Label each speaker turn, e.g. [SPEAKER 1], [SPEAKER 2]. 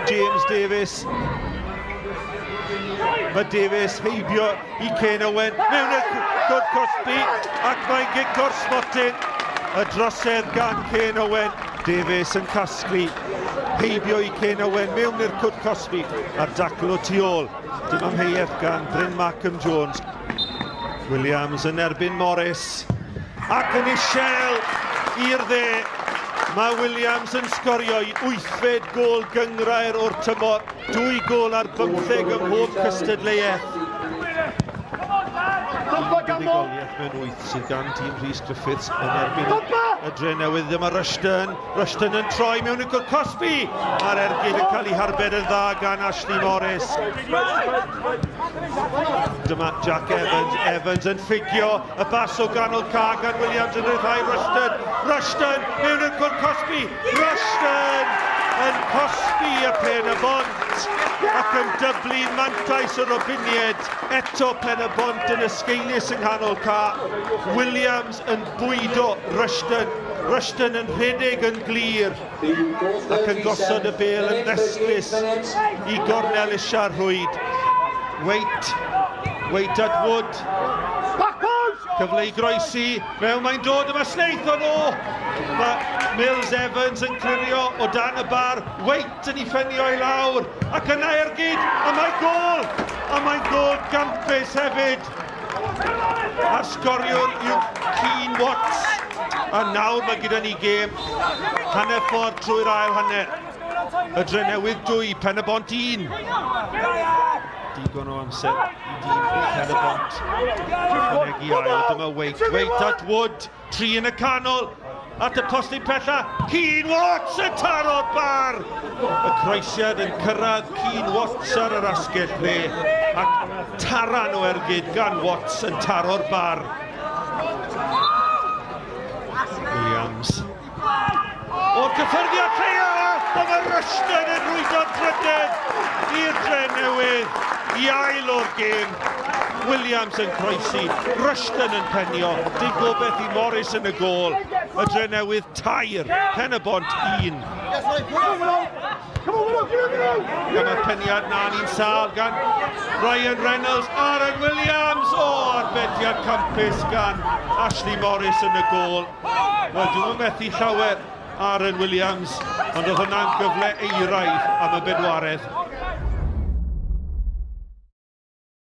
[SPEAKER 1] James Davies. Mae Davies heibio i Ken Owen mewn y cwrt cosbi ac mae'n gic o'r smotyn. Y drosedd gan Ken Owen. Davies yn casglu heibio i Ken Owen mewn i'r cwrt cosbi a'r dacl o tu ôl. Dim amheuaeth gan Bryn Markham Jones. Williams yn erbyn Morris. Ac yn isel i'r dde. Mae Williams yn sgorio i wythfed gôl gynghrair o'r tymor. 2 gôl ar bymtheg ym mhob cystadleuaeth. Un buddugoliaeth mewn wyth sydd gan dîm Rhys Griffiths yn erbyn y Drenewydd. Dyma Rushton. Rushton yn troi mewn i gôl cosbi. Mae'r ergyd yn cael ei harbed yn dda gan Ashley Morris. Dyma Jack Evans. Evans yn ffugio y bas o ganol ca gan Williams yn rhyddhau Rushton. Rushton mewn i'r gôl cosbi. Rushton yn cosbi y Pen y Bont ac yn dyblu mantais y Robiniaid. Eto Pen y Bont yn esgeulus yng nghanol ca. Williams yn bwydo Rushton. Rushton yn rhedeg yn glir ac yn gosod y bêl yn ddestlus i gornel isia'r rhwyd. Wait, wait at Wood. Cyfle i groesi, mewn mae'n dod yma Snaith o no! Mae Mills Evans yn clirio o dan y bar, Waite yn ei phenio i lawr, ac yna ergyd, a mae gôl! A mae'n gôl gampus hefyd! A'r sgoriwr yw Keane Watts. A nawr mae gyda ni gêm hanner ffordd trwy'r ail hanner. Y Drenewydd 2, Pen-y-bont 1. Digon o amser i dîm Pen-y-bont ychwanegu ail. Dyma Waite, Waite at Wood, tri yn y canol, at y postyn pella, Keane Watts yn taro'r bar! Y croesiad yn cyrraedd Keane Watts ar yr asgell dde, ac taran o ergyd gan Watts yn taro'r bar. Williams. O'r cyffyrddiad lleia, ond mae Rushton yn rwydo'r drydedd i'r Drenewydd i ail o'r gêm. Williams yn croesi, Rushton yn penio, dim gobeith i Morris yn y gôl. Y Drenewydd tair, Pen-y-bont un. Dyma'r peniad na'n un sâl gan Ryan Reynolds, Aaron Williams, o, arbediad campus gan Ashley Morris yn y gôl. Wel, dwi'n methu llawer Aaron Williams, ond oedd hwnna'n gyfle eiraidd am y bedwaredd.